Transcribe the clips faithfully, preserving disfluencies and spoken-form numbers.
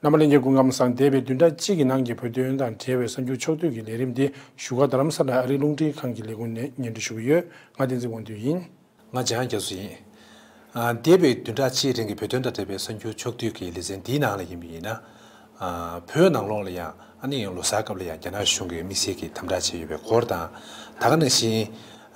རྣམ་པ་ལྷན་རྒྱས་སྐུ་ཁམས་བཟང་། འདས་པའི་བདུན་ཕྲག་གཅིག་གི་ནང་གི་བོད་དོན་དང་འབྲེལ་བའི་གསར་འགྱུར་ཕྱོགས་བསྡུས་ཀྱི་ལས་རིམ་འདི་བཞུགས་སྒར་རྡ་རམ་ས་ལ་ཨ་རིའི་རླུང་འཕྲིན་ཁང་གི་ལས་ཁུངས་ནས་སྙན་སྒྲོན་ཞུ་གི་ཡོད། ང་བསྟན་འཛིན་དབང་འདུས་ཡིན། ང་འཇམ་དབྱངས་རྒྱ་མཚོ་ཡིན། ཨ། འདས་པའི་བདུན་ཕྲག་གཅིག་རིང་གི་བོད་དོན་དང་འབྲེལ་བའི་གསར་འགྱུར་ཕྱོགས་བསྡུས་ཀྱི་ལེ་ཚན་འདིའི་ནང་ལ་ཡིན་པ་ཡིན་ན། ཨ། བོད་ནང་ལོགས་ལ་ཡང་ཨ་ནི་ལོ་གསར་སྐབས་ལ་ཡང་རྒྱ་ནག་གཞུང་གིས་དམིགས་བསལ་གྱི་དམ་དྲག་བྱས་ཡོད་པའི་སྐོར་དང་། ད་ག་ནང་བཞིན།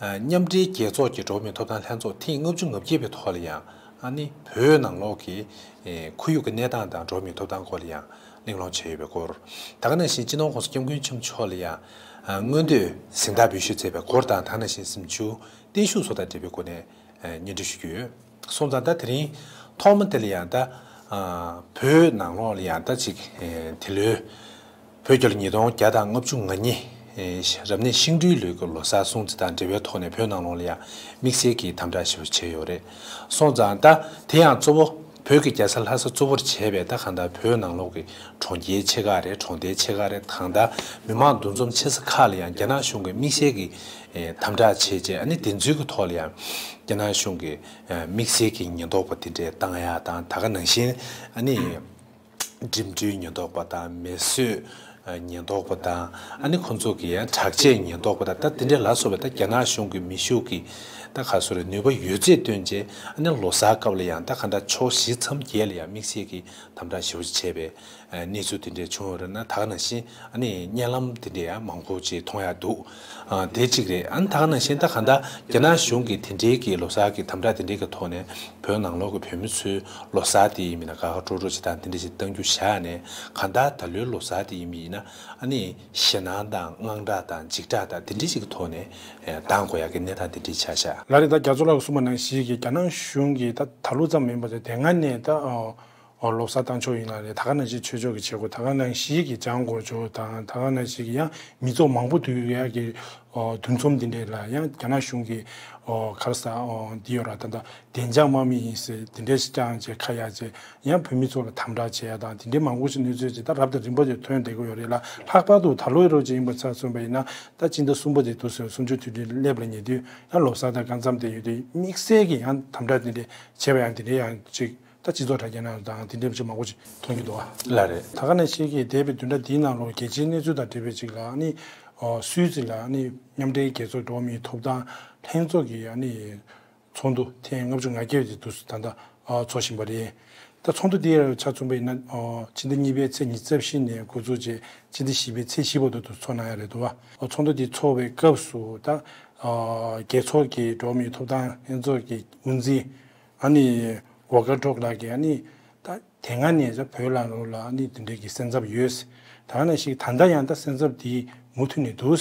ཨ། མཉམ་འབྲེལ་རྒྱལ་ཚོགས་ཀྱི་འགྲོ་བ་མིའི་ཐོབ་ཐང་ལྷན་ཚོགས་ཐེངས་ལྔ་བཅུ་ང་བརྒྱད་པའི་ཐོག་ལ་ཡང་ཨ་ནི་བོད་ནང་ལོགས་ཀྱི་ཨེ། ཁོར་ཡུག་གི་གནས་སྟངས་དང་འགྲོ་བ་མིའི་ཐོབ་ཐང་སྐོར་ལ་ཡང་གླེང་སློང་བྱས་ཡོད་པའི་སྐོར། ད་ག་ནང་བཞིན་སྤྱི་ནོར་༸གོང་ས་༸སྐྱབས་མགོན་ཆེན་པོ་མཆོག་ལ་ཡང་ཨ། མངོན་འདོད་གཟེངས་རྟགས་འབུལ་ཞུས་མཛད་པའི་སྐོར་དང་། ད་ག་ནང་བཞིན་གཟིམ་ཆུང་བརྟན་བཞུགས་བཟོ་ལྟ་འབྲེལ་བའི་སྒོ་ནས་ཨ། སྙན་སྒྲོན་ཞུ་རྒྱུ་ཡོད། སོང་ཙང་ད་དེ་རིང་ཐོག་མ་དེ་ལ་ཡང་ད་ཨ། བོད་ནང་ལོགས་ལ་ཡང་ད་ཅིག་ཨེ། འདི་ལོའི་བོད་རྒྱལ་ལོ་ཉིས་སྟོང་བརྒྱ་དང་ལྔ་བཅུ་ང་གཉིས་ཨེ། རབ་གནས་ཤིང་སྦྲུལ་ལོའི་གི་ལོ་གསར་སྲུང་བརྩི་དང་འབྲེལ་བའི་ཐོག་ནས་བོད་ནང་ལོགས་ལ་ཡང་དམིགས་བསལ་གྱི་དམ་དྲག་ཞེ་པོ་བྱས་ཡོད་རེད། སོང་ཙང་ད་དེ་ཡང་གཙོ་བོ་བོད་ཀྱི་རྒྱལ་ས་ལྷ་ས་གཙོ་བོར་བྱས་པའི་ད་གང་ལྟར་བོད་ནང་ལོགས་ཀྱི་གྲོང་ཁྱེར་ཆེ་ཁག་རེད། གྲོང་རྡལ་ཆེ་ཁག་རེད། གང་ལྟར་མི་མང་འདུ་འཛོམས་ཆེ་ས་ཁག་ལ་ཡང་རྒྱ་ནག་གཞུང་གིས་དམིགས་བསལ་གྱི་ཨེ། དམ་དྲག་བྱས་རྗེས་ཨ་ནི་བདེན་འཚོལ་གྱི་ཐོག་ལ་ཡང་རྒྱ་ནག་གཞུང་གིས་ཨེ། དམིགས་བསལ་གྱི་ཉེན་རྟོག་པ་དེ་འདྲས་བཏང་ཡག་དང་། ད་ག་ནང་བཞིན་ཨ་ནི་འགྲིམ་འགྲུལ་ཉེན་རྟོག་པ་དང་། མེ་གསོད་ཉེན་རྟོག་པ་དང་། ཨ་ནི་ཁོང་ཚོ་གི་ཡང་དྲག་ཆས་ཉེན་རྟོག་པ་དང་། ད་དེ་འདྲ་ལ་སོགས་པའི་ད་རྒྱ་ནག་གཞུང་གི་མེ་ཤུགས་ཀྱི་ད་ག་སོ་རེ་ནུས་པ་ཡོད་ཚད་བཏོན་རྗེས་ཨ་ནི་ལོ་གསར་སྐབས་ལ་ཡང་ད་ག་འདྲ་ཕྱོགས་བཞི་མཚམས་བརྒྱད་ལ་ཡང་དམིགས་བསལ་གྱི་དམ་དྲག་ཞེ་པོ་ཅིག་བྱས་པའི་གནས་ཚུལ་དེ་འདྲ་བྱུང་ཡོད་རེད། ན་ད་ག་ནང་བཞིན་ཨ་ནི་བརྙན་ལམ་དེ་འདྲ་ཡང་མང་པོ་ཅིག་མཐོང་ཡག་འདུག་ཨ། དེ་གཅིག་རེད། ཨ་ནི་ད་ག་ནང་བཞིན་ད་ག་འདྲ་རྒྱ་ནག་གཞུང་གི་དེ་འདྲའི་གི་ལོ་གསར་གྱི་དམ་དྲག་དེ་འདྲའི་གི་ཐོག་ནས་བོད་ནང་ལོགས་ཀྱི་བོད་མི་ཚོའི་ལོ་གསར་དེ་ཡིན་མིན་ན་དགའ་དགའ་སྤྲོ་སྤྲོ་ཅིག་དང་དེ་འདྲ་ཞིག་གཏང་རྒྱུ་བཞག་ནས། གང་ལྟར་ད་ལོའི་ལོ་གསར་དེ་ཡིན་པ་ཡིན་ན་ཨ་ནི་ཞེད་སྣང་དང་དངངས་སྐྲག་དང་འཇིགས་སྐྲག་དང་དེ་འདྲ་ཞིག་གི་ཐོག་ནས་ཨེ། གཏང་དགོས་ཡག་གི་གནས་སྟངས་དེ་འདྲ་ཆགས་ཤག་ལགས་རེད། ད་རྒྱ་མཚོ་ལགས་ཀྱིས་གསུངས་པ་ནང་བཞིན་གྱི་རྒྱ་ནག་གཞུང་གིས་ད་ད་ལོ་ཙམ་མིན་པར་དེ་སྔ་ནས་ད་ཨོ། ཨོ། ལོ་གསར་བཏང་ཕྱོགས་ཡིན་ན་རེད། ད་ག་ནང་བཞིན་ཆོས་ཕྱོགས་ཀྱི་བྱེད་སྒོ་ད་ག་ནང་བཞིན་གྱི་སྦྱང་དགོས་ཕྱོགས་དང་། ད་ག་ནང་བཞིན་གྱི་ཡང་མི་ཚོགས་མང་པོ་འདུ་ཡག་གི་ཨོ། འདུ་འཛོམས་འདི་འདྲས་ལ་ཡང་རྒྱ་ནག་གཞུང་གིས་ཨོ། ག་རེ་ཟེར། ཨོ། འདི་ཡོད་ར། ད་ད་བདེ་འཇགས་དམག་མི་ཡིན་ཟེར་དེ་འདྲས་ཤིག་བསྐྱངས་བྱས་ཁ་ཡ་བྱས་ཡང་བོད་མི་ཚོ་ལ་དམ་དྲག་བྱས་ཡ་དང་དེ་འདྲའི་མང་པོ་ཞིག་གནས་ཚུལ་ཅིག་ད་རབ་དང་རིམ་པ་ཅིག་ཐོན་བསྡད་ཀྱི་ཡོད་རེད་ལ། ལྷག་པར་དུ་ད་ལོའི་རོགས་ཅིག་ཡིན་པ་ཆ་མཚོན་པ་ཡིན་ན་ད་སྤྱི་ཟླ་གསུམ་པ་དེ་དུས་ཚོད་གསུམ་བཅུ་དུས་དྲན་སླེབས་ལ་ཉེ་དུས་ཡང་ལོ་གསར་དང་སྐབས་མཚམས་དེ་ཡོད་དུས་དམིགས་བསལ་གྱི་ཡང་དམ་དྲག་དེ་འདྲས་བྱས་པ་ཡང་དེ་འདྲའི་ཡང་ཅིག་ད་སྤྱི་ཚོགས་དྲ་རྒྱ་ནང་དང་དེ་འདྲའི་ཅིག་མང་པོ་ཅིག་མཐོང་གི་འདུག་ཨ། ལགས་རེད། ད་ག་ནང་བཞིན་གྱི་འདས་པའི་བདུན་ཕྲག་འདིའི་ནང་ལོགས་རྒྱལ་སྤྱིའི་གནས་ཚུལ་དང་འབྲེལ་བའི་ཅིག་ལ་ཨ་ནི་ཨོ། སུད་སི་ལ་ཨ་ནི་མཉམ་འབྲེལ་རྒྱལ་ཚོགས་འགྲོ་བ་མིའི་ཐོབ་ཐང་ལྷན་ཚོགས་ཀྱི་ཨ་ནི་ཚོགས་འདུ་ཐེངས་ལྔ་བཅུ་ང་བརྒྱད་དེ་དུས་སུ་ད་ལྟ་ཨོ། ཚོགས་བཞིན་པ་རེད། ད་ཚོགས་འདུ་འདི་ཆ་མཚོན་པ་ཡིན་ན་ཨོ། ཕྱི་ཟླ་གཉིས་པའི་ཚེས་ཉི་ཤུ་རྩ་བཞི་ནས་འགོ་འཛུགས་བྱས་ཕྱི་ཟླ་བཞི་པའི་ཚེས་བཞི་བར་དུ་དུ་ཚོགས་གནང་ཡ་རེད་འདུག་བ། ཨོ། ཚོགས་འདུ་འདི་ཚོགས་པའི་སྐབས་སུ་ད་ཨོ། རྒྱལ་ཚོགས་ཀྱི་འགྲོ་བ་མིའི་ཐོབ་ཐང་ལྷན་ཚོགས་ཀྱི་དབུ་འཛིན་ཨ་ནི་ཝོལ་ཀར་ཊུརྐ་ལགས་ཀྱིས་ཨ་ནི་ད་དེ་སྔ་ནས་ད་བོད་ལ་ལོགས་ལ་ཨ་ནི་དེ་འདྲའི་གི་སེམས་འཚབ་ཡོད། ད་ག་ནང་བཞིན་ད་ལྟ་ཡང་ད་སེམས་འཚབ་དེ་མུ་མཐུད་ནས་འདུག།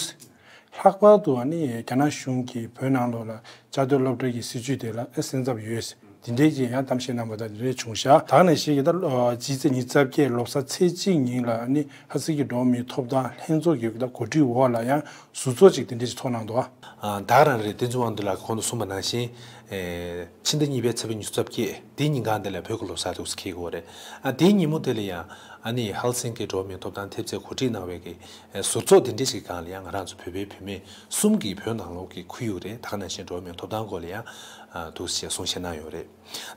ལྷག་པར་དུ་ཨ་ནི་རྒྱ་ནག་གཞུང་གིས་བོད་ནང་ལོགས་ལ་བཅའ་སྡོད་སློབ་གྲྭ་གི་སྲིད་བྱུས་དེ་ལ་ཨེ་སེམས་འཚབ་ཡོད། དེ་འདྲའི་གི་ཡང་གཏམ་བཤད་གནང་བ་དང་དེ་འདྲའི་བྱུང་ཤག། ད་ག་ནང་བཞིན་གི་ད་ལོ་ཕྱི་ཚེས་ཉི་ཤུ་རྩ་བརྒྱད་ལོ་གསར་ཚེས་གཅིག་ཉིན་ལ་ཨ་ནི་ལྷ་ས་གི་འགྲོ་བ་མིའི་ཐོབ་ཐང་ལྷན་ཚོགས་ཀྱི་ད་གོ་སྒྲིག་འོག་ལ་ཡང་ཟུར་ཚོགས་ཅིག་དེ་འདྲའི་ཅིག་ཚོགས་གནང་འདུག་ཨ། ད་ག་རང་རེད། བསྟན་འཛིན་དབང་འདུས་ལགས་ཀྱིས་གོང་དུ་གསུངས་པ་ནང་བཞིན། ཨེ། ཕྱི་ཟླ་གཉིས་པའི་ཚེས་པ་ཉི་ཤུ་རྩ་བརྒྱད་དེའི་ཉིན་གང་དེ་ལ་བོད་ཀྱི་ལོ་གསར་འདུག་སེ་འཁེལ་གྱི་ཡོད་རེད། ཨ། དེའི་ཉིན་མོ་དེ་ལ་ཡང་ཨ་ནི་ཧེལ་སིང་ཀི་འགྲོ་བ་མིའི་ཐོབ་ཐང་ཐེབས་རྩས་གོ་སྒྲིག་གནང་བའི་གི་ཟུར་ཚོགས་དེ་འདྲ་ཞིག་སྒང་ལ་ཡང་ང་རང་ཚོ་བོད་པའི་བུད་མེད་གསུམ་གྱིས་བོད་ནང་ལོགས་ཀྱི་ཁོར་ཡུག་རེད། ད་ག་ནང་བཞིན་འགྲོ་བ་མིའི་ཐོབ་ཐང་སྐོར་ལ་ཡང་འདུག་སེ་གསུང་བཤད་གནང་ཡོད་རེད།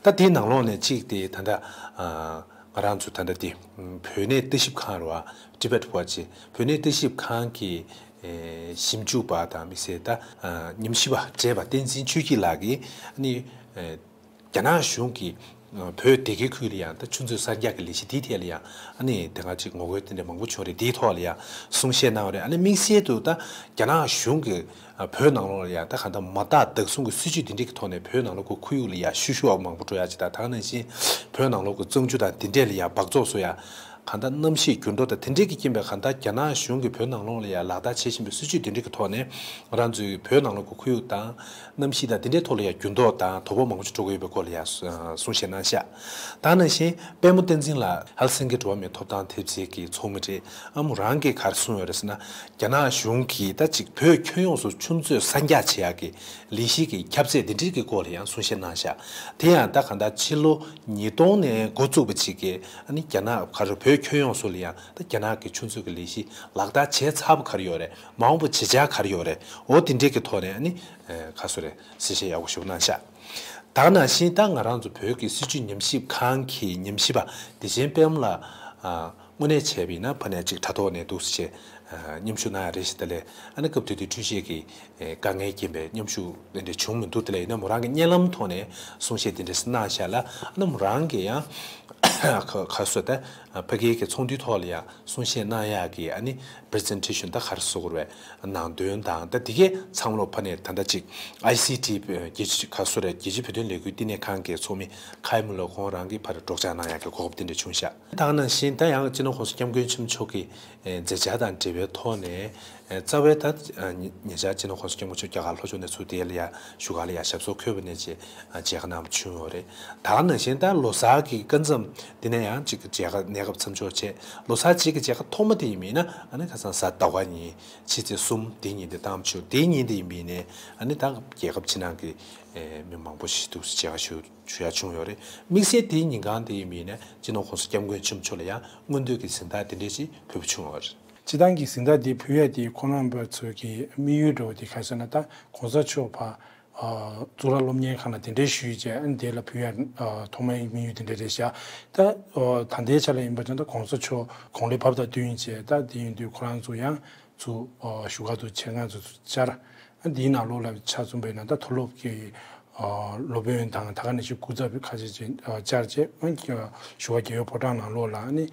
ད་དེའི་ནང་ལོགས་ནས་གཅིག་དེ་ད་ལྟ་ང་རང་ཚོ་ད་ལྟ་དེ་བོད་གནས་ལྟ་ཞིབ་ཁང་རེད་བ། Tibet Watch བོད་གནས་ལྟ་ཞིབ་ཁང་གི་ཞིབ་འཇུག་པ་དང་དམིགས་བསལ་ད་ཉམས་ཞིབ་པ་བགྲེས་པ་བསྟན་འཛིན་ཆོས་སྐྱིད་ལགས་ཀྱིས་ཨ་ནི། རྒྱ་ནག་གཞུང་གིས་བོད་སྡེ་དགེ་ཁུལ་ལ་ཡང་ད་ཆུ་མཛོད་གསར་རྒྱག་གི་ལས་གཞི་དེའི་ཐད་ལ་ཡང་ཨ་ནི་དེ་སྔ་ཅིག་ངོ་རྒོལ་དེ་འདྲ་མང་པོ་བྱུང་རེད། དེའི་ཐོག་ལ་ཡང་གསུང་བཤད་གནང་བ་རེད། ཨ་ནི་དམིགས་བསལ་དུ་ད་རྒྱ་ནག་གཞུང་གིས་བོད་ནང་ལོགས་ལ་ཡང་ད་གང་ལྟར་མ་དག་བདག་བཟུང་གི་སྲིད་བྱུས་དེ་འདྲ་གི་ཐོག་ནས་བོད་ནང་ལོགས་ཀྱི་ཁོར་ཡུག་ལ་ཡང་བཤུ་གཞོག་མང་པོ་འགྲོ་ཡག་ཅིག་དང་། ད་ག་ནང་བཞིན་བོད་ནང་ལོགས་ཀྱི་གཙང་ཆུ་དང་དེ་འདྲས་ལ་ཡང་སྦགས་བཙོག་བཟོ་ཡག་གང་ལྟར་གནམ་གཤིས་འགྱུར་ལྡོག་དང་དེ་འདྲས་ཀྱི་རྐྱེན་པས་གང་ལྟར་རྒྱ་ནག་གཞུང་གིས་བོད་ནང་ལོགས་ལ་ཡང་ལག་བསྟར་བྱེད་བཞིན་པའི་སྲིད་བྱུས་དེ་འདྲས་ཀྱི་ཐོག་ནས་ང་རང་ཚོའི་བོད་ནང་ལོགས་ཀྱི་ཁོར་ཡུག་དང་། གནམ་གཤིས་དང་དེ་འདྲའི་ཐོག་ལ་ཡང་འགྱུར་ལྡོག་དང་དོ་ཕོག་མང་པོ་ཞིག་འགྲོ་གི་ཡོད་པའི་སྐོར་ལ་ཡང་གསུང་བཤད་གནང་ཤག། ད་ག་ནང་བཞིན་པད་མོ་བསྟན་འཛིན་ལགས་ཧེལ་སིང་ཀི་འགྲོ་བ་མིའི་ཐོབ་ཐང་ཐེབས་རྩའི་གི་ཚོགས་མི་རེད། ཨ། མོ་རང་གིས་ག་རེ་གསུངས་ཡོད་རེད་ཟེར་ན། རྒྱ་ནག་གཞུང་གིས་ད་ཅིག་བོད་ཁྱོན་ཡོངས་སུ་ཆུ་མཛོད་གསར་རྒྱག་བྱེད་ཡག་གི་ལས་གཞི་གི་ཁྱབ་ཚད་འདི་འདྲའི་གི་སྐོར་ལ་ཡང་གསུང་བཤད་གནང་ཤག། དེ་ཡང་ད་གང་ལྟར་ཕྱི་ལོ་ཉིས་སྟོང་ནས་འགོ་བཙུགས་པ་ཅིག་གིས་ཨ་ནི་རྒྱ་ནག་ག་རེ་བོད་ཁྱོན་ཡོངས་སུ་ལ་ཡང་ད་རྒྱ་ནག་གི་ཆུ་མཛོད་ཀྱི་ལས་གཞི་ལག་བསྟར་བྱས་ཚར་བ་ག་རེ་ཡོད་རེད། མ་འོངས་པ་བྱེད་འཆར་ག་རེ་ཡོད་རེད། འོ་དེ་འདྲས་ཀྱི་ཐོག་ནས་ཨ་ནི་ཨེ། ག་རེ་ཟེར་རེད། གསལ་བཤད་ཡག་པོ་ཞིག་གནང་ཤག། ད་ག་ནང་བཞིན་ད་ང་རང་ཚོ་བོད་ཀྱི་སྲིད་བྱུས་ཉམས་ཞིབ་ཁང་གི་ཉམས་ཞིབ་པ་བདེ་ཆེན་པད་མ་ལགས་ ཨ། དངོས་གནས་བྱས་པ་ཡིན་ན་ཕ་ནས་ཅིག་དྲ་ཐོག་ནས་འདུག་སེ་བྱས། ཨ། མཉམ་ཞུགས་གནང་ཡ་རེད་ཤག་ད་ལས་ཨ་ནི་སྐབས་དེ་དུས་འཁྲུན་བཤེར་གྱི་ཨེ་དཀའ་ངལ་རྐྱེན་པས་མཉམ་ཞུགས་དེ་འདྲ་བྱུང་མི་འདུག་དེ་ལས་ཡིན་ན་མོ་རང་གི་བརྙན་ལམ་ཐོག་ནས་གསུང་བཤད་དེ་འདྲ་གནང་ཤག་ལ། ཨ་ནི་མོ་རང་གིས་ཡང་ག་ག་སོ་ད་ཕ་གིའི་གི་ཚོགས་འདུའི་ཐོག་ལ་ཡང་གསུང་བཤད་གནང་ཡག་གི་ཨ་ནི་པི་རི་ཛེན་ཊེ་ཤན་ད་ག་རེ་ཟེར་དགོས་རེད་པས། ནང་དོན་དང་ད་དེ་གའི་ཚང་མ་ལོ་ཕ་ནས་ད་ལྟ་ཅིག་ཨའི་སི་ཊི་རྒྱལ་སྤྱི་ག་སོ་རེད། རྒྱལ་སྤྱིའི་བོད་དོན་ལས་འགུལ་བསྟི་གནས་ཁང་གི་ཚོགས་མི་ཁའི་མུ་ལར་ཁོང་རང་གིས་ཕར་སྒྲོག་སྦྱང་གནང་ཡག་གི་གོ་སྐབས་དེ་འདྲ་བྱུང་ཤག་ད་ག་ནང་བཞིན་ད་ཡང་སྤྱི་ནོར་༸གོང་ས་༸སྐྱབས་མགོན་ཆེན་པོ་མཆོག་གི་ཨེ་མཛད་འཆར་དང་འབྲེལ་བའི་ཐོག་ནས། ཨེ་རྩ་བའི་ད་ཨ་ཉེ་ཉེ་ཆར་སྤྱི་ནོར་༸གོང་ས་༸སྐྱབས་མགོན་ཆེན་པོ་མཆོག་རྒྱ་གར་ལྷོ་ཕྱོགས་ནས་ཚུར་དེ་ལ་ཡ་བཞུགས་སྒར་ལ་ཡ་ཞབས་སོར་འཁོད་པ་ནས་བྱས་ཨ་མཇལ་ཁ་གནང་བ་བྱུང་ཡོད་རེད། ད་ག་ནང་བཞིན་ད་ལོ་གསར་གྱི་སྐབས་མཚམས་དེ་ནས་ཡང་གཅིག་གི་མཇལ་ཁ་གནས་སྐབས་མཚམས་འཇོག་བྱས། ལོ་གསར་གཅིག་གི་མཇལ་ཁ་ཐོག་མ་དེ་ཡིན་མིན་ན་ཨ་ནི་ཁ་སང་གཟའ་ཟླ་བ་ཉིན་ཕྱི་ཚེས་གསུམ་དེ་ཉིན་དེ་བཏང་བ་བྱུང་། དེ་ཉིན་དེ་ཡིན་མིན་ནས་ཨ་ནི་ད་རྒྱལ་ཁབ་ཕྱི་ནང་གི་ཨེ་མི་མང་པོ་ཞིག་འདུག་སེ་མཇལ་ཁ་ཞུ་ཞུ་ཡ་བྱུང་ཡོད་རེད། དམིགས་བསལ་དེའི་ཉིན་གང་དེ་ཡིན་མིན་ནས་སྤྱི་ནོར་༸གོང་ས་༸སྐྱབས་མགོན་ཆེན་པོ་མཆོག་ལ་ཡང་སྔོན་དུས་ཀྱི་གཟེངས་རྟགས་དེ་འདྲས་ཞིག་ཕུལ་བ་བྱུང་ཡོད་རེད། སྤྱིར་བཏང་གི་གཟེངས་རྟགས་འདི་ཕུལ་ཡས་དེ་ཁོང་རྣམ་པ་ཚོ་གི་དམིགས་ཡུལ་འདྲ་བོ་དེ་ག་རེ་ཟེར་ན། ད་༸གོང་ས་མཆོག་ཕར་ཨ་གཙུག་ལག་སློབ་གཉེར་ཁང་ལ་གདན་འདྲེན་ཞུས་བྱས། ཨ་ནི་དེ་ལ་ཕུལ་ཡས་ཨ་ཐོག་མའི་དམིགས་ཡུལ་དེ་འདྲ་རེད་ཤག་ད་ཨ་ད་ལྟའི་ཆ་ལ་ཡིན་པ་ཅིན་ད་༸གོང་ས་མཆོག་དགུང་ལོ་བབས་དང་བསྟུན་བྱས། ད་དེ་ཡིན་དུས་ཁོ་རང་ཚོ་ཡང་ཚུར་ཨ་བཞུགས་སྒར་དུ་ཆེད་མངགས་ཚུར་བཅར། ཨ་འདིའི་ནང་ལོགས་ལ་ཆ་མཚོན་པ་ཡིན་ན་ད་མཐོ་སློབ་ཀྱི་ཨ་སློབ་དཔོན་དང་ད་ག་ནང་བཞིན་སྐུ་ཚབ་ཁ་ཤས་ཅིག་ཨ་བཅར་བྱས། ཨ་བཞུགས་སྒར་རྒྱལ་ཡོངས་ཕོ་བྲང་ནང་ལོགས་ལ་ཨ་ནི་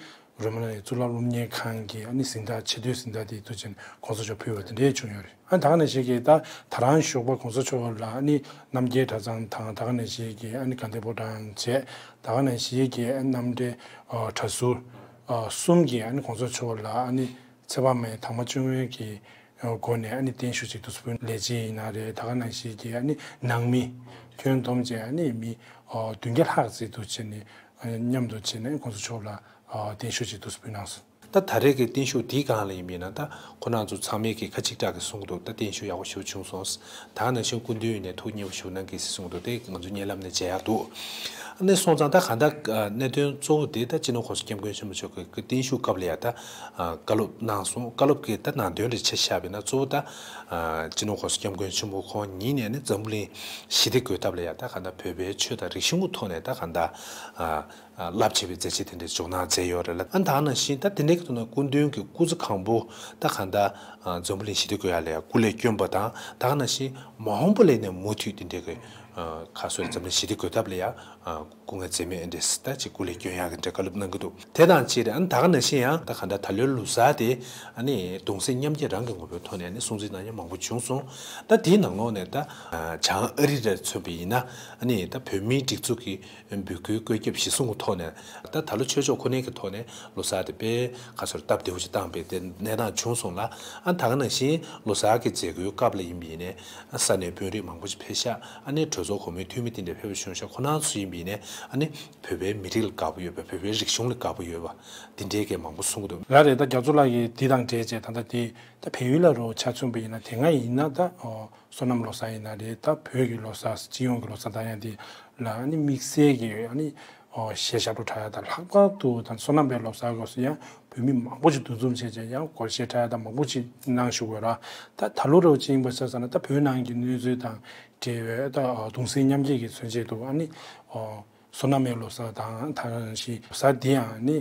རོ་མ་ན་ནི་གཙུག་ལག་སློབ་གཉེར་ཁང་གི་ཨ་ནི་གཟེངས་རྟགས་ཆེས་མཐོའི་གཟེངས་རྟགས་དེ་ཐུགས་ཆེན་༸གོང་ས་མཆོག་ཕུལ་བ་དེ་འདྲས་བྱུང་ཡོད་རེད། ཨ་ད་ག་ནང་བཞིན་གྱི་ད་ད་རང་ཞོགས་པ་༸གོང་ས་མཆོག་ལ་ཨ་ནི་རྣམ་རྒྱལ་གྲྭ་ཚང་དང་། ད་ག་ནང་བཞིན་གྱི་ཨ་ནི་དགའ་ལྡན་ཕོ་བྲང་བྱས། ད་ག་ནང་བཞིན་གྱི་ཨ་རྣམ་འདྲེན་ཨ་གྲྭ་ཟུར་ཨ་གསུམ་གྱིས་ཨ་ནི་༸གོང་ས་མཆོག་ལ་ཨ་ནི་ཚེ་དཔག་མེད་དྭངས་མ་བཅུ་གཉིས་ཀྱི་སྒོ་ནས་ཨ་ནི་བརྟན་བཞུགས་ཅིག་ཏུ་སྤུན་ལས་བྱེད་ཡིན་ན་རེད། ད་ག་ནང་བཞིན་གྱི་ཨ་ནི་ནང་མི་ཁྱོན་བསྡོམས་བྱས་ཨ་ནི་མི་ཨ་བདུན་བརྒྱ་ལྷག་ཙམ་དུ་བྱས་ནས་ཨ་མཉམ་དུ་བྱས་ནས་༸གོང་ས་མཆོག་ལ་ཨ་བརྟན་བཞུགས་ཅིག་ཏུ་སྤུན་གནང་སོང་། ད་ད་རེས་ཀྱི་བརྟན་བཞུགས་འདིའི་སྒང་ལ་ཡིན་པ་ཡིན་ན། ད་ཁོང་རྣམ་ཚོ་ཚང་མས་ཀྱི་ཁ་གཅིག་གྲགས་ཀྱིས་གསུང་གི་འདུག་ད་བརྟན་བཞུགས་ཡག་པོ་ཞེ་པོ་བྱུང་སོང་། ད་ག་ནང་བཞིན་སྐུ་མདུན་ནས་ཐུགས་མཉེས་པོ་ཞེ་པོ་གནང་གི་ཟེར་གསུང་གི་འདུག་དེ་ང་ཚོ་བརྙན་ལམ་ནས་མཇལ་ཡག་འདུག་ཨ་ནི་སོང་ཙང་ད་གང་ལྟར་ཨ་གནད་དོན་གཙོ་བོ་དེ་ད་སྤྱི་ནོར་༸གོང་ས་༸སྐྱབས་མགོན་ཆེན་པོ་མཆོག་གི་བརྟན་བཞུགས་སྐབས་ལ་ཡ་ད་ཨ་བཀའ་སློབ་གནང་སོང་། བཀའ་སློབ་ཀྱི་ད་ནང་དོན་རེ་ཆ་བཞག་པ་ཡིན་ན་གཙོ་བོ་ད་ཨ་སྤྱི་ནོར་༸གོང་ས་༸སྐྱབས་མགོན་ཆེན་པོ་ཁོང་ཉིད་ནས་ནི་འཛམ་བུ་གླིང་ཞི་བདེ་དགོས་ཐབས་ལ་ཡ་ད་གང་ལྟར་བོད་པའི་ཆོས་དང་རིག་གཞུང་གི་ཐོག་ནས་ད་གང་ལྟར་ཨ་རླབས་ཆེ་བའི་མཛད་རྗེས་དེ་འདྲའི་འཇོག་གནང་མཛད་ཡོད་རེད་ལ། ཨ་ད་ག་ནང་བཞིན་ད་དེ་འདྲའི་གི་ཐོག་ནས་སྐུ་མདུན་གྱི་སྐུ་ཚེ་གང་པོ་ད་གང་ལྟར་ཨ་འཛམ་བུ་གླིང་ཞི་བདེ་དགོས་ཡ་ལ་ཡ་སྐུ་ལས་བསྐྱོན་པ་དང་། ད་ག་ནང་བཞིན་མ་འོངས་པ་ལ་ནས་མུ་མཐུད་དེ་འདྲའི་གི་ཨ་ཁ་སོ་འཛམ་གླིང་ཞི་བདེ་དགོས་ཐབས་ལ་ཡ་ཨ་སྐུ་ངལ་འཛེམས་མེད་འདྲ་ད་ཅིག་སྐུ་ལས་བསྐྱོན་ཡག་གི་འདྲ་བཀའ་སློབ་གནང་གི་འདུག་དེ་དང་གཅིག་རེད། ཨ་ད་ག་ནང་བཞིན་ཡང་ད་གང་ལྟར་ད་ལོའི་ལོ་གསར་དེ་ཨ་ནི་གདུང་སེམས་མཉམ་སྐྱེད་རང་གི་ངོ་བོའི་ཐོག་ནས་ཨ་ནི་སྲུང་བརྩི་གནང་མཁན་མང་པོ་བྱུང་སོང་། ད་དེའི་ནང་ལོགས་ནས་ད་ཨ་བྱང་ཨ་རི་ར་མཚོན་པ་ཡིན་ན་ཨ་ནི་ད་བོད་མིའི་སྒྲིག་འཛུགས་ཀྱི་འབོད་སྐུལ་བཀོད་ཁྱབ་གཞིར་བཟུང་གི་ཐོག་ནས། ད་ད་ལོ་ཆོས་ཕྱོགས་ཁོ་ནའི་གི་ཐོག་ནས་ལོ་གསར་དེ་དཔེ་ཁ་སོར་སྟབས་བདེ་བོ་ཞིག་བཏང་པའི་དེ་གནས་སྟངས་བྱུང་སོང་ལ། ཨ་ད་ག་ནང་བཞིན་ལོ་གསར་གྱི་མཛད་སྒོའི་སྐབས་ལ་ཡིན་པ་ཡིན་ནའི་ཨ་ས་གནས་དཔོན་རིགས་མང་པོ་ཞིག་ཕེབས་ཤག་ཨ་ནི་གྲོས་ཚོགས་གོང་མའི་འཐུས་མི་དེ་འདྲ་ཕེབས་པ་བྱུང་ཤག་ཁོ་རང་ཚོ་ཡིན་པ་ཡིན་ནའི་ཨ་ནི་བོད་པའི་མི་རིགས་ལ་དགའ་པོ་ཡོད་པ། བོད་པའི་རིག་གཞུང་ལ་དགའ་པོ་ཡོད་པ་དེ་འདྲའི་གི་མང་པོ་གསུང་གི་འདུག་ལགས་རེད། ད་རྒྱ་མཚོ་ལགས་ཀྱིས་འདི་དང་འབྲེལ་བྱས་ད་ལྟ་དེ་ད་བལ་ཡུལ་ལ་རོ་ཆ་མཚོན་པ་ཡིན་ན། དེ་སྔ་ཡིན་ན་ད་ཨོ་སོ་ནམ་ལོ་གསར་ཡིན་ན་རེད། ད་བོད་ཀྱི་ལོ་གསར་སྤྱི་ཡོངས་ཀྱི་ལོ་གསར་ད་ཡང་དེ་ལ་ཨ་ནི་དམིགས་བསལ་གྱི་ཨ་ནི་ཨོ་གཞས་ཞབས་བྲོ་འཁྲབ་ཡ་དང་། ལྷག་པར་དུ་ད་སོ་ནམ་པའི་ལོ་གསར་སྐབས་སུ་ཡང་བོད་མི་མང་པོ་ཞིག་འདུ་འཛོམས་བྱས་བྱས་ཡང་སྒོར་གཞས་འཁྲབ་ཡ་དང་མང་པོ་ཞིག་གནང་བཞུགས་ཡོད་ར། ད་ད་ལོ་རོ་ཅིག་ཡིན་པ་ཆ་བཞག་ན་ད་བོད་ནང་གི་གནས་ཚུལ་དང་འབྲེལ་བའི་ད་གདུང་སེམས་མཉམ་སྐྱེད་ཀྱི་མཚོན་བྱེད་དུ་ཨ་ནི་ཨོ་སོ་ནམ་པའི་ལོ་གསར་དང་། ད་ག་ནང་བཞིན་ལོ་གསར་འདི་ཡང་ནི་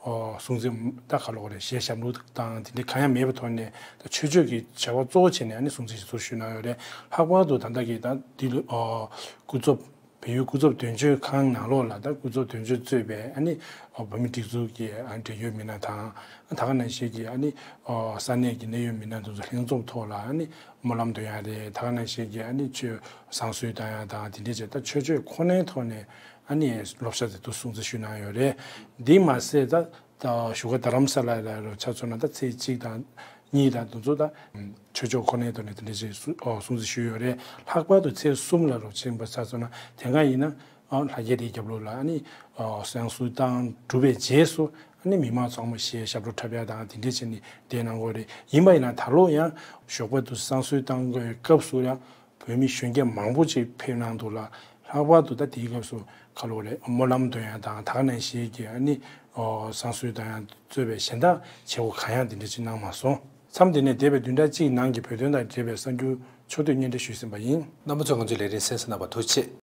ཨོ་སྲུང་བརྩི་ད་ག་ལོག་རེད། གཞས་ཞབས་བྲོ་དང་དེ་འདྲ་གང་ཡང་མེད་པའི་ཐོག་ནས་ད་ཆོས་ཕྱོགས་ཀྱི་བྱ་བ་གཙོ་བོ་བྱས་ནས་ཨ་ནི་སྲུང་བརྩི་ཞུ་ཞུ་གནང་ཡོད་རེད། ལྷག་པར་དུ་ད་ལྟ་གི་ད་འདི་ལོ་ཨོ་སྐུ་ཚབ་བལ་ཡུལ་སྐུ་ཚབ་དོན་གཅོད་ཁང་ནང་ལོགས་ལ་ད་སྐུ་ཚབ་དོན་གཅོད་གཙོས་པའི་ཨ་ནི་ཨོ་བོད་མི་སྒྲིག་འཛུགས་ཀྱི་ཨ་འབྲེལ་ཡོད་མི་སྣ་དང་། ད་ག་ནང་བཞིན་གྱི་ཨ་ནི་ཨོ་ས་གནས་ཀྱི་གནད་ཡོད་མི་སྣ་དེ་ཚོ་ལྷན་འཛོམས་ཐོག་ལ་ཨ་ནི་སྨོན་ལམ་འདོན་ཡ་རེད། ད་ག་ནང་བཞིན་གྱི་ཨ་ནི་ཆོས་བསང་གསོལ་བཏང་ཡ་དང་དེ་འདྲས་བྱས། ད་ཆོས་ཕྱོགས་ཁོ་ནའི་ཐོག་ནས་ཨ་ནི་སློབ་གྲྭ་དེ་དུ་སྲུང་བརྩི་ཞུས་གནང་ཡོད་རེད། འདི་མ་ཟད་ད་ད་བཞུགས་སྒར་རྡ་རམ་ས་ལ་ལ་རུ་ཆ་མཚོན་ན་ད་ཚེས་གཅིག་དང་གཉིས་དང་དེ་ཚོ་ད་ཆོས་ཕྱོགས་ཁོ་ནའི་ཐོག་ནས་དེ་འདྲས་བྱས་སུ་ཨོ་སྲུང་བརྩི་ཞུས་ཡོད་རེད། ལྷག་པར་དུ་ཚེས་གསུམ་ལ་རུ་ཕྱིན་པ་ཆ་མཚོན་ན་དེ་སྔ་ཡིན་ན། ཨ་ལྷ་རྒྱལ་རིའི་རྒྱབ་ལོགས་ལ་ཨ་ནི་ཨ་བསང་གསོལ་བཏང་གྲུབ་པའི་རྗེས་སུ་ཨ་ནི་མི་མང་ཚང་མ་གཞས་ཞབས་བྲོ་འཁྲབ་ཡ་དང་དེ་འདྲས་བྱས་ནས་བསྡད་གནང་གི་ཡོད་རེད། ཡིན་པ་ཡིན་ན་ད་ལོ་ཡང་ཞོགས་པ་དུ་བསང་གསོལ་བཏང་དགོས་སྐབས་སུ་ཡང་བོད་མི་གཞོན་སྐྱེས་མང་པོ་ཅིག་ཕེབས་གནང་འདུག་ལ། ལྷག་པར་དུ་ད་དེའི་སྐབས་སུ་ག་ལོག་རེད། སྨོན་ལམ་འདོན་ཡ་དང་ད་ག་ནང་བཞིན་གྱི་ཨ་ནི་ཨ་བསང་གསོལ་བཏང་ཡ་གཙོས་པའི་གཞན་དག་བྱེད་སྒོ་གང་ཡང་དེ་འདྲས་ཅིག་གནང་མ་སོང་། མཚམས་འདི་ནས་འདས་པའི་བདུན་ཕྲག་གཅིག་ནང་གི་བོད་དོན་དང་འབྲེལ་བའི་གསར་འགྱུར་ཕྱོགས་བསྡུས་སྙན་སྒྲོན་ཞུས་ཟིན་པ་ཡིན། རྣམ་པ་ཚོས་ང་ཚོའི་ལས་རིམ་གསན་གཟིགས་གནང་བར་ཐུགས་རྗེ་ཆེ།